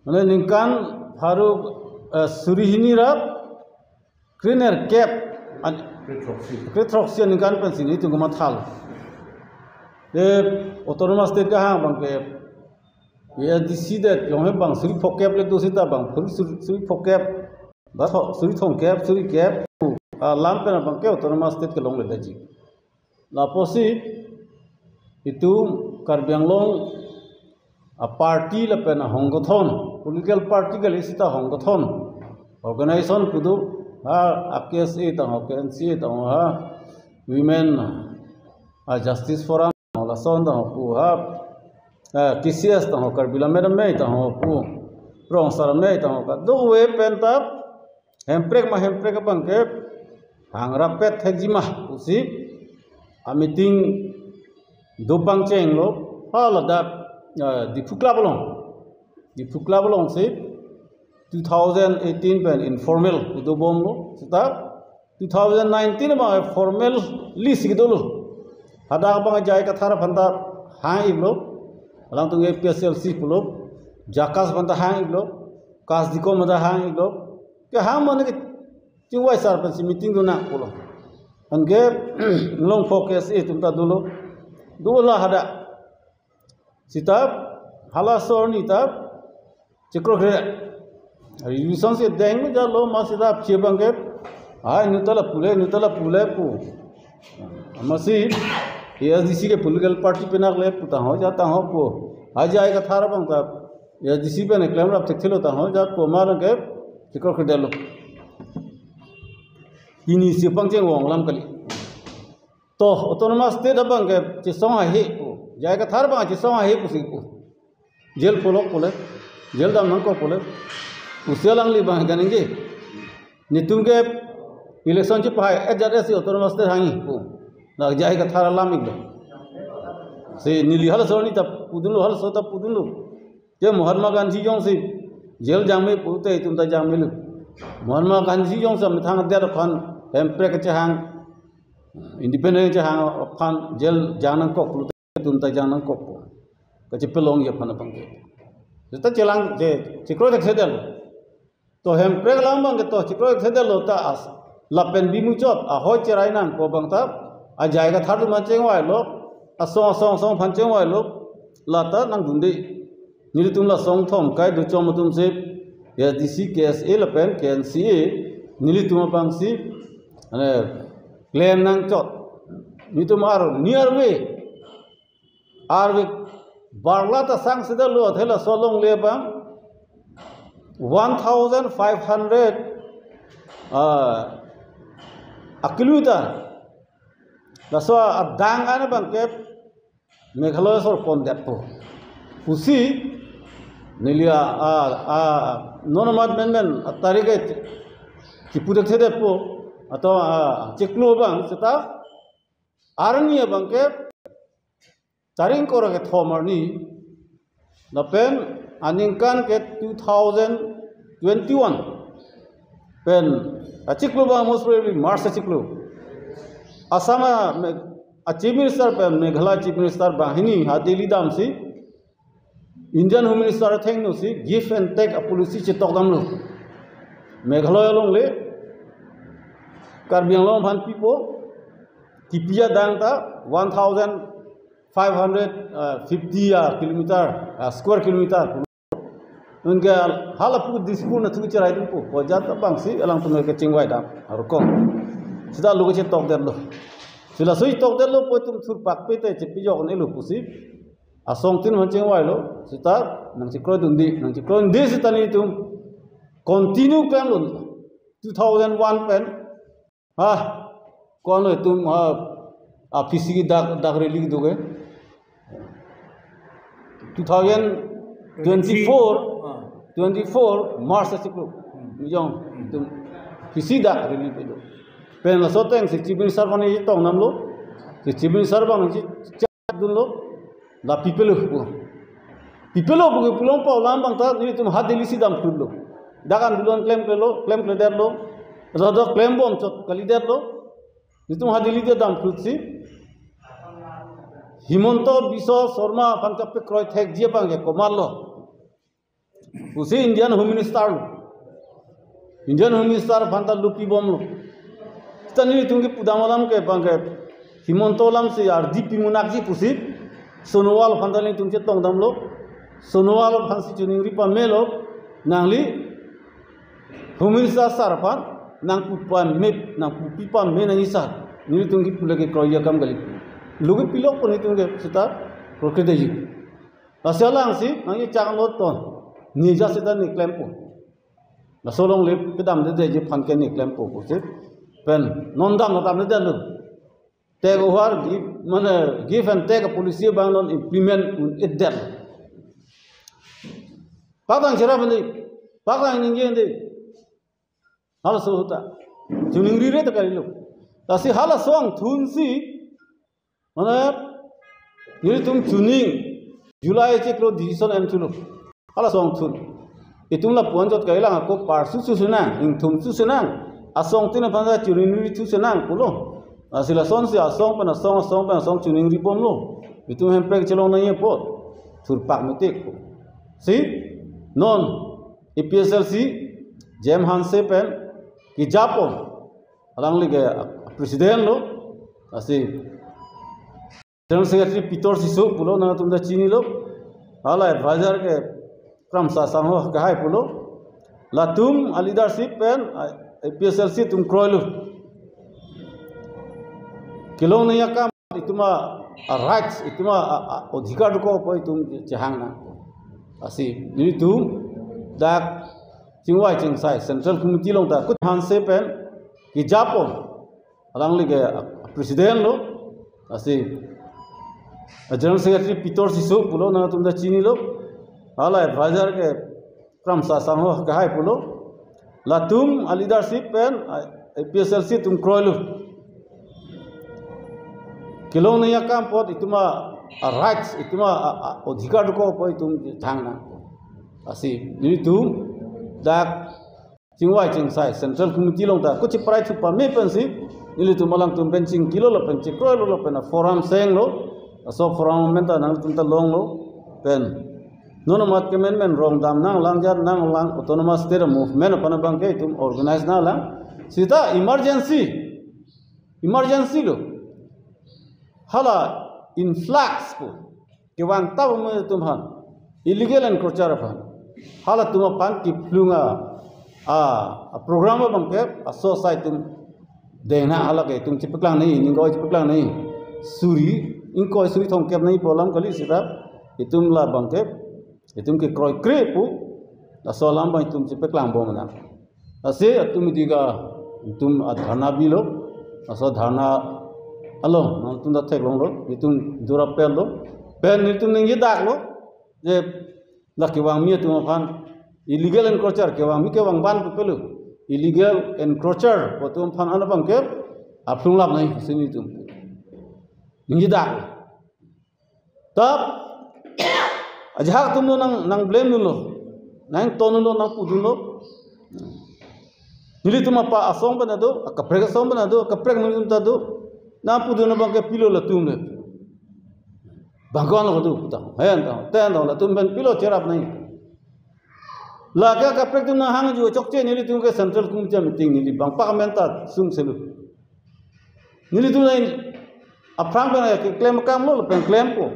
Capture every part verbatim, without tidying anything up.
Mane ningkan pharo, eh, suri hini ra krenerkep an, kre throksi, kre throksi aningkan pensi nelitum kamathalo. Te autonomous state kehang abangke A S D C det jonghe bang suri phokep le do seta bang pharo suri, suri phokep, ba tho-, suri thomkep, suri kep, alam pen abangke autonomous state kelongledetji. Lapusi itum Karbi Anglong a-party lapen ahongothon, political party kali seta ahongothon, organization pu do, ha, a-K S A tangho, K N C A tangho, ha, Women, a-Justice Forum, lason tangho pu, ha, eh, K C S tangho, Karbi Lammet Amei tangho pu, Rong Asar Amei tangho, kadokave pen ta Hemprek ma Hemprek abangke hangrap pet thekji ma pusi a-meeting do pangchenglo, ha ladak, eh, Diphu Club along. Diphu Club alongsi two thousand eighteen pen informal kedo bomlo, seta two thousand nineteen abang formal list kedolo. Hadak abang J I Kathar aphan ta hang-iklo, alangtum A P H L C pulo, JACAS aphan ta hang-iklo, CASDICOM aphan ta hang-iklo, kehang mane kechingvaisar pensi meeting do nang pulo. Anke Longpho K S A atum ta dolo. Dola hadak. Seta halaso arni ta chikroikre. Resolution si denglo jalo ma seta aphi abangke, ah, inut ta la pule, inut ta la pule pu. Amatsi A S D C ke political party pen akle pu tangho ja tangho pu. Ajai Kathar abang ta A S D C pen klemrap thekthelo tangho ja pu ma abangke chikroikredetlo. Pini si pangcheng vong alam kali. To, autonomous state abangke chesong ahe pu. J I Kathar abang chesong ahe pusi pu. Jail pholok pule. Jail dam nangkok pule. Pusi alangli abang kaningje. Netum ke election chepahai, eh, jat si autonomous state hangji pu. Dak J I Kathar alam-iklo. Si neli halaso arni ta pudunlo, halaso ta pudunlo. Je Mahatma Gandhi jongsi jail jangme pute itum ta jangmelo. Mahatma Gandhi jongsi amethang adet aphan, hemprek kachehang, independent kachehang aphan jail jang nangkok pute itum ta jang nangkok pu. Kachepalongji aphan abangke. Seta chelang je, chikroithekthedetlo. To hemprek alam abangke to chikroithekthedetlo ta as. Lapen bimuchot ahoi cherai nangpo abang ta. A J I Kathar atum aphan chengvailo. Asong asong asong aphan chengvailo. Lata nangdunde. Nelitum la asong thom kai do chom atumsi A S D C, K S A lapen K N C A. Nelitum abangsi ane klem nangchot. Nelitum ar nearby arve barla ta sangsedetlo athe laso alongle abang one thousand five hundred, ah, a kilometer. Laso adang an abangke Meghalaya sor pondetpo. Pusi neli a, a, a, non amat menmen atarik ke chiputhekthedetpo. Ato, a, chiklo abang seta arni abangke tarik ingkoi ra kethom arni, lapen aningkan ke two thousand twenty-one pen achiklo abang most probably March achiklo. Assam a, Me-, a Chief Minister pen Meghalaya Chief Minister banghini ha Delhi damsi Indian Home Minister athengno si give and take a policy chetok damlo. Meghalaya alongle Karbi Anglong aphan pipo, kipi adang ta one thousand five hundred fifty, ah, kilometer, ah, square kilometer. Anke halapu Dispur nathu cherai dunpo, pu ajat abangsi alangtum ke chingvai dam arko. Seta lo kachetokdetlo. Si laso chetokdetlo pu itum thurpak pete chepijok un-elo pusi asong tin aphan chingvailo. Seta nangchekroidunde, nangchekroidunde seta nelitum continue klemlo. Two thousand one pen ha, ko-an lo itum ha, a P C ke dak, dak rally kedo ke. Two thousand twenty-four, ah, twenty-four March achiklo. Hmm. Jong, hmm, itum P C dak rally kedo. Pen laso ateng si Chief Minister aphan chetong damlo. Si Chief Minister abang si dunlo, la pipelo pu. Pipelo pu ke pulong pa alam abang ta nelitum ha Delhi si damthulo. Dak andolon klemklelo, klemkledetlo. Ado klembom chot kalidetlo. Nelitum ha Delhi ta damthusi Himanta Biswa Sarma aphan kapekroi thekji abang ke komatlo. Pusi Indian Home Minister lo. Indian Home Minister aphan ta lupi bomlo. Seta nelitum kepudam alam ke bang ke Himanta alam si ardi pimonakji pusi Sonowal aphan ta nelitum chetongdamlo. Sonowal aphan si choningri pamelo, nangli Home Minister sir aphan nangpu pame, nangpupi pame nangji sir. Nelitum kepu le kekroi akam kali. Lo kepilok pon nelitum ke seta kroikre detji. Lasi alangsi nangji chak lo ton. Nija seta ne klempo. Laso alongle kedamde detji aphan ke ne klempo pusi. Pen non dam dam detlo. Take over, give, mane, give and take a policy abang non implement un-edet. Patang cherap ni, patang ningje ni. Halaso ahut ta choningri re ta kalilo. Lasi halaso angthunsi, mane, nelitum chuning July chiklo decision en chulo. Halaso angthun. Itum lapu-an chot kailang ako parsu su senang, ingthum su senang. Asong tin aphan ta choningri thu senang pulo. Lasi lasonsi asong pen asong, asong pen asong choningri bomlo. Itum hemprek chelong nangji apot. Thurpak metik pu. Si, non, A P H L C, J M Hanse pen, kejapon. Alangli ke president lo. Lasi, General Secretary Peter Tisso pulo, nangtum ta chinilo. Hala advisor ke Kramsa Sangho Kehai pulo. Latum a leadership pen, a, A P H L C atum kroilo. Kelong nangji akam itum a, a rights, itum a, a, a odhikar dokok apot itum chehang nang. Lasi nelitum dak chingvai chingsai Central Committee along ta kut Hanse pen kejapon. Alangli ke president lo, lasi General Secretary Peter Tisso pulo, nangtum ta chinilo. Hala advisor ke Kramsa Sangho Kehai pulo. Latum a leadership pen, a, A P H L C atum kroilo. Kelong nangji akam apot itum a, a rights, itum a, a, a odhikar dokok apot itum chehang nang. Lasi nelitum dak chingvai chingsai Central Committee along ta kut cheprai thu pame pensi nelitum alangtum pen chingkilo lapen chekroilo lapen a forum senglo. Laso forum amen ta nangtum ta longlo pen non amat kemen men rong dam nanglang, jat nanglang, autonomous state movement aphan abang ke itum organize nanglang. Seta emergency, emergency lo. Hala influx pu kevang tap mo itum aphan, illegal encroacher aphan. Halatum aphan kephlung a, a, a program abang ke, a society atum dengna hala ke itum chepaklang nangji, ingkoi chepaklang nangji. Suri, ingkoi suri thomkep nangji pu alam kali seta, itum labang ke, itum kekroikre pu, laso alam abang itum chepaklang bom nang. Lasi atum itika itum a dharna bilo, laso dharna along nangtum ta theklonglo, itum durapello, pen itum ningje daklo, je la kevangmi atum aphan, illegal encroacher kevangmi kevang ban pu pelo, illegal encroacher atum aphan an abang ke, aphlung lap nangji pusi nelitum ningje daklo. Tap, ajahak atum lo nang, nang blame dunlo. Nang ton dunlo, nangpu dunlo. Nelitum apa asong pen ta do, akaprek asong pen ta do, akaprek nelitum ta do. Nangpu dun abang ke pilo latum le. Bang ko-an lo do puta. Hen ta, ten ta, latum pen pilo cherap nangji. Lake akaprek atum nanghangju chokche nelitum ke Central Committee meeting neli bang pak amen ta sung selu. Nelitum lain aphrang pen keklem akam lo, lapen klempo.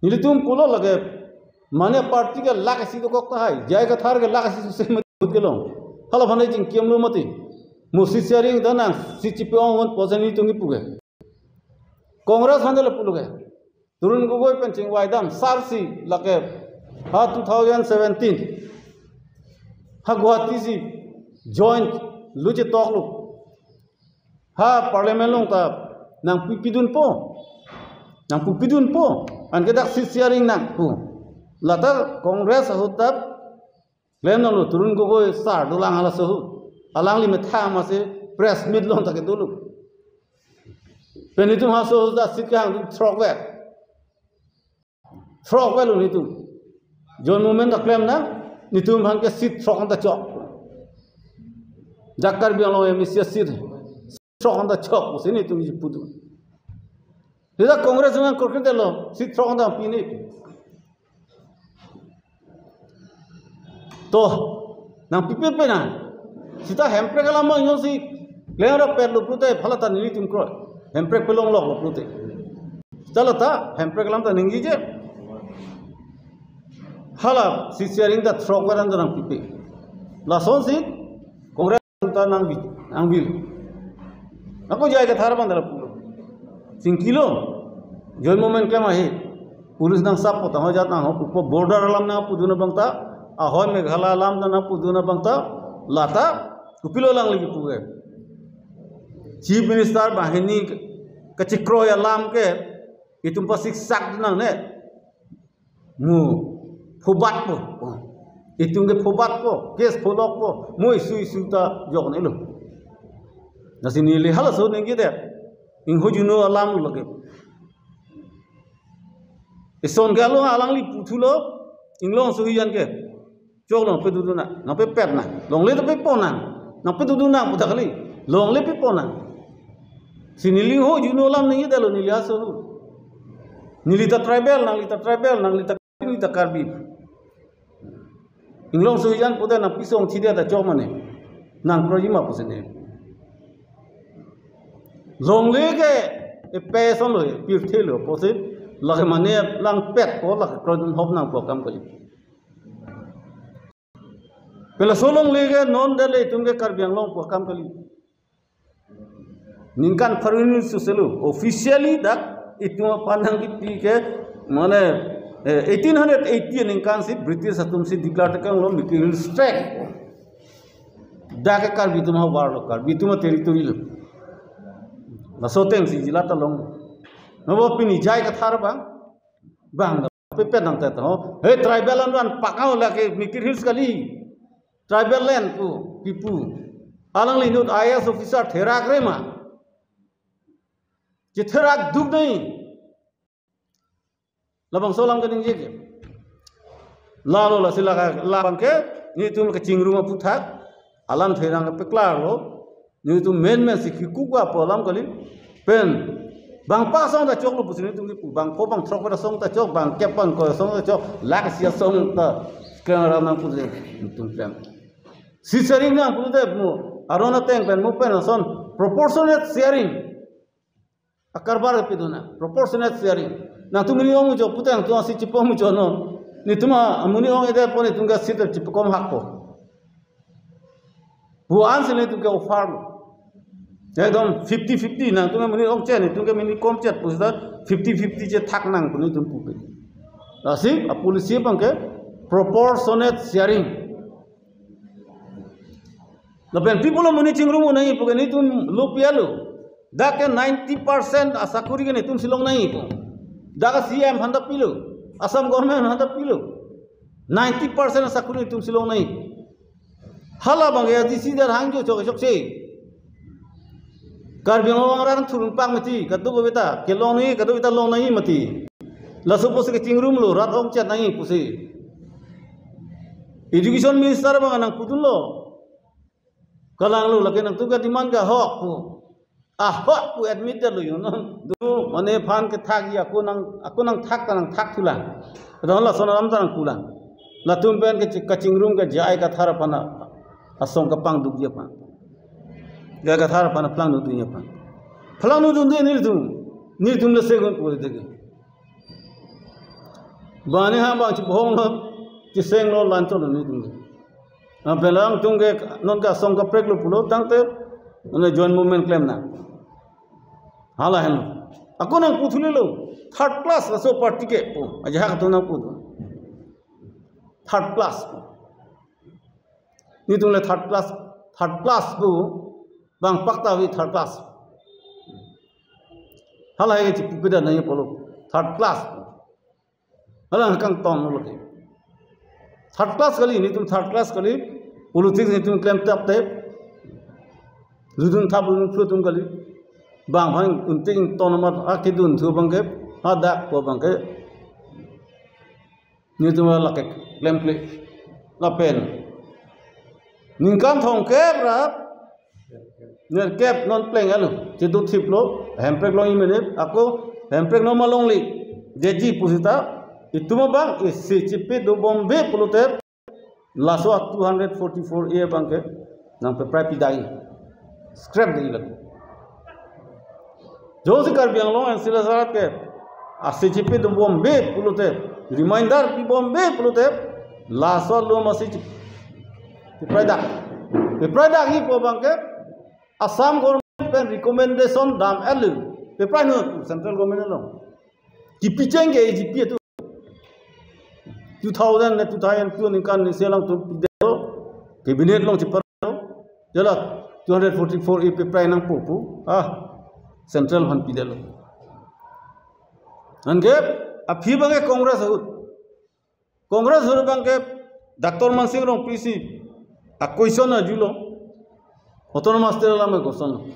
Nelitum pulo lake mane party ke lakh isi dokok tahai, J I Kathar ke lakh isi suse mati kelong. Hala aphan chingkimlo mati. Mo seat sharing ta nang, seat chipi-ong-un pusi nelitum kipu ke. Congress aphan ta lapu lo ke. Tarun Gogoi pen chingvai dam, sir si lake ha two thousand seventeen ha Guwahati si joint lo chetoklo. Ha parliament along ta nangpu pidunpo. Nangpu pidunpo. Anke dak seat sharing nangpu. Lata Congress ahut ta klem nanglo, Tarun Gogoi sir dolang halaso ahut. Alangli methang masi press meet along ta kedolo. Pen itum halaso ahut ta seat kehang atum throk vek. Throk vek lo nelitum. Joint movement ta klem nang, nelitum aphan ke seat throk anta chok. Jak Karbi Anglong M A C seat throk anta chok pusi nelitum ji putu. Seta Congress nang kroikre detlo, seat throk anta pini. To, nangpipe pe na. Seta hemprek alam abang jongsi klem rapet lo pulote, phalata nelitum kroi. Hemprek pelong lok lo pulote. Seta lata hemprek alam ta ningjeje. Hala, si sharing ta throk varan ta nangpipe. Lasonsi Congress ta nangbi, nangbi. Ako J I Kathar abang ta lapu lo. Singkilo. Join movement klem ahe. Police nang sap po, tangho jat nang ho, upo border alam nangpudun abang ta, ahoi Meghalaya alam ta nangpudun abang ta, lata, kopilo alangli kipu ke. Chief Minister banghini kachekroi alam ke, itum pasiksak nangne. Mu phobat po. Itum ke phobat po, case pholok po, mu isu isu ta joknelo. Lasi neli halaso ningjedet. Ingho juno alam lo lake. Ison ke alo alangli puthulo, Inglong Sohijan ke. Chok nangpedodun nang, nangpepet nang. Longle ta pepon nang. Nangpedodun nang pu ta kali. Longle pepon nang. Si neli ho juno alam ningjedetlo neli aso. Neli ta tribal, nangli ta tribal, nangli ta, neli ta Karbi. Inglong Sohijan pute nangpisong thide ta chok mane. Nang kroji ma pusi ne. Longle ke epe ason lo, pirthe lo, pusi lake mane langpet po, lake kroidun hop nang pu akam kali. Pela solongle ke non dele itum ke Karbi Anglong pu akam kali. Ningkan pharo hini suselo, officially dak itum aphan nangkipi ke, mane, eh, eighteen hundred eighty aningkan si British atum si declare tekang lo Mikir Hills Tract. Dak ke Karbi atum havar lo, Karbi atum territory lo. Laso ateng si jila ta long. Nabo pini J I Kathar abang, bang pepet nang tet ho. He tribal an ran pakau lake Mikir Hills kali. Tribal land pu kipu. Alangli inut I A S officer therak re ma. Chetherak duk nai. Labangso alam kaningje ke. Lalo lasi laka labang ke, nelitum kachingrum aphuthak, alam therang peklar lo, nelitum men men si kikuk wa pu alam kali, pen, bang pa asong ta choklo pusi nelitum kipu, bang pho bang throk pen asong ta chok, bang kep bang ko asong ta chok, lak isi asong ta, kang ram nang pusi nelitum klem. Si sharing nang pulote mo, aron ateng pen mo pen ason, proportionate sharing. Akarbar ke piduna, proportionate sharing. Nangtum amonit ong muchot pute nangtum asi chipong muchot non. Nelitum amonit ong-edet pon nelitum ke seat chipakom hak po. Pu ansi nelitum ke offer lo. Ekdom fifty fifty nangtum amonit ongchot, nelitum ke amonit komchot pu seta fifty fifty chethak nang pu nelitum pupe. Lasi, a policy abang ke proportionate sharing. Lapen people amonit chingrum nangji pu ke nelitum lo pi alo. Dak ke ninety percent asakori ke nelitumsi long nangji pu. Dak ke C M aphan ta pilo. Assam government aphan ta pilo. Ninety percent asakori nelitumsi long nangji. Hala abang ke A D C dar hangjo chok chokche. Karbi Anglong arat thurung pak mati, kadokave ta kelong nangji, kadokave ta long nangji mati. Laso pusi kachingrum lo, rat ongchot nangji pusi. Education minister abang nangpudunlo. Kalang lo, lake nangtum ke demand ke ahok pu. Ahok pu admit lo yun. Do mane aphan kethakji ako nang, ako nangthak ta nangthak thulang. Adon lason alam ta nangpulang. Latum pen ke kachingrum ke J I Kathar aphan asong kapangdukji aphan. J I Kathar aphan plang nudunji aphan. Plang nudunde nelitum. Nelitum le segun puri dege. Bani ha bang chibohong lo, chiseng lo, lanchon lo nelitum. Apelang tung ke non ke asong kaprek lo pulo tangte, mane joint movement klem nang. Hala henlo. Ako nangputhulelo, third class laso party ke pu, ajahak atum nangpu. Third class pu. Nelitum le third class, third class pu, bang pak ta vi third class. Hala hai ke chipupe da nangji pulo, third class pu. Hala kangtong lo ke. Third class kali, nelitum third class kali, politics nelitum klem tap te. Lutdun thap lutdun phu atum kali. Bang bang unting ton amat akedun thu abang ke, hadak pu abang ke. Nelitum lake klemkle. Lapen. Ningkan thomkep ra nerkep non pleng alo, chedothiplo, hemprek longji mene, ako hemprek non ma longle, detji pu seta, itum abang, isi chipi dobombe pulote, Laso two hundred forty-four A abangke nangpeprai pidai. Scrap dei lagi. Jongsi Karbi Anglong N C L S arat ke ase chepedun bombe pulote, reminder pibombe pulote, laso along ase chep-, peprai dak. Peprai dak-ipo abangke Assam government pen recommendation dam-etlo. Peprai non central government along. Kipi cheng ke A G P atum. Two thousand ne two thousand two aningkan ne selang tum pidetlo. Cabinet along chepar lo. Jala two hundred forty-four A peprai nangpo pu. Ah, central aphan pidetlo. Anke aphi abangke Congress ahut. Congress ahut abangke Doctor Mansing Rongpi si a-question ajulo. Autonomous State alam a-question.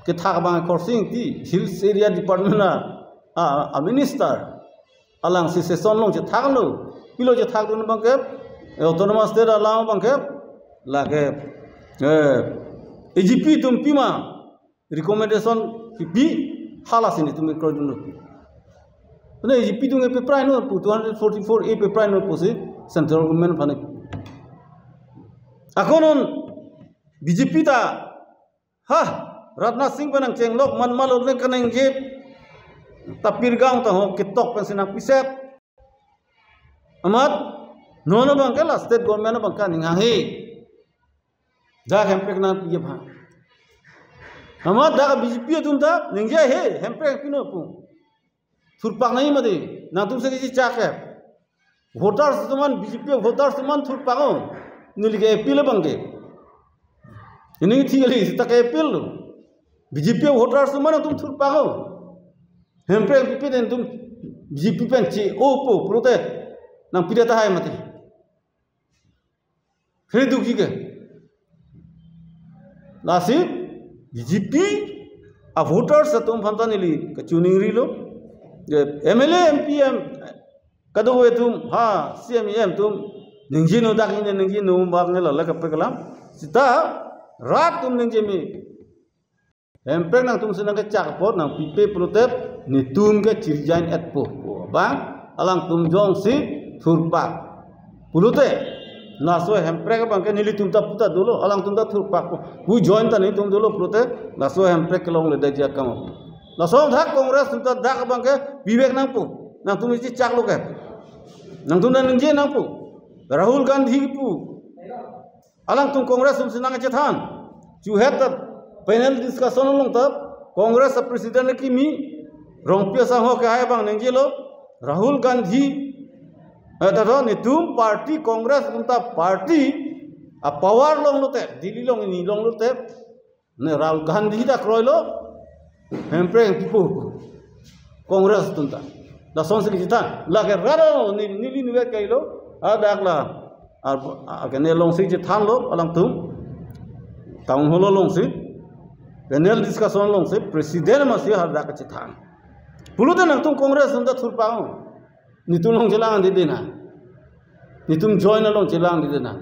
Kethak abang Khorsing Engti, Hills Area Department a, a, a-minister. Alangsi session along chethaklo. Pilo chethakdun abangke, eh, Autonomous State alam abangke, lake, eh, A G P atum pima recommendation pipi, halasi netum kroidunlo. Tene A G P atum ke peprai non pu, two hundred forty-four A peprai non pusi central government aphan. Ako non B J P ta, ha, Rajnath Singh pen nangchenglok man malo le kaningje, ta Pirgaon ta ho ketok pensi nangpiset. Amat, non abangke la state government abangke aning hanghe. Dak hemprek nangpiji aphan. Amat dak B J P atum ta ningje he, hemprek pino pu. Thurpak nangji mati, nangtum si kechechak ke. Voters atum an, B J P voters atum an thurpak-o. Neli ke appeal abangke. Ini thik kali, seta ke appeal lo. B J P voters atum an nangtum thurpak-o. Hemprek pipe den atum B J P pen che-opo pulote nangpidet tahai mati. Kreduk ji ke. Lasi B J P a-voters atum aphan ta neli kachiningrilo. Je M L A, M P, M, kadokave atum, ha, C M, E M atum, ningjenon, dak ini ningjenon, bang nela la kaprek alam. Seta rat atum ningje me. Hemprek nangtum si nangkechak apot nangpipe pulote netum ke chi-resign-etpo. Bang, alangtum jongsi thurpak pulote, laso hemprek abangke nelitum ta puta dolo, alangtum ta thurpakpo. Pu join ta netum dolo pulote, laso hemprek kelongledetji akam. Laso dak Congress atum ta dak abangke bibek nangpo. Nangtum isi chaklo ke. Nangtum ta ningje nangpo. Rahul Gandhi pu. Alangtum Congress atum si nangkachethan. Chuhet ta panel discussion along ta Congress a-president kimi Rongpi asangho kehai abang ningjelo, Rahul Gandhi, eh, ta do netum party, Congress atum ta party a-power longlote, Delhi along ini longlote, ne Rahul Gandhi ta kroilo, hemprek pipo. Congress atum ta. Lasonsi kachethan. Lake raro ni, neli nuvet kailo. Hadak la. Ar, a, ke ne alongsi chethanlo, alangtum. Town hall alongsi. Panel discussion alongsi. President masi hadak kachethan. Pulote nangtum Congress atum ta thurpak-o. Netum along chelang dede na. Netum join along chelang dede na.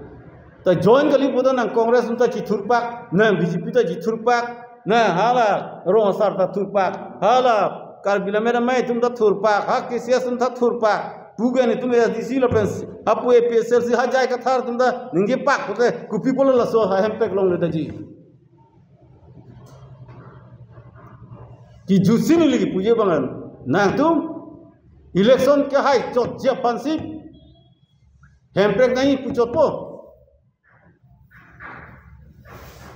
Ta join kali puta nang Congress atum ta chithurpak, nang B J P ta chithurpak, nang hala rong asar ta thurpak, hala Karbi Lammet Amei atum ta thurpak, ha K C S atum ta thurpak, pu ke netum A S D C lapen hapu A P H L C ha J I Kathar atum ta ningjepak pute kopi pulo laso ha hemprek longledetji. Kijutsi neli kipuji abang an. Nangtum election kehai chotji aphansi hemprek nangji pu chotpo.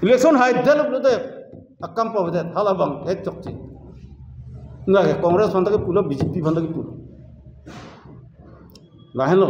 Election haidetlo pulote akam pavedet, halabang hei chokche. Nangke Congress aphan ta kepulo, B J P aphan ta kepulo. Lahenlo.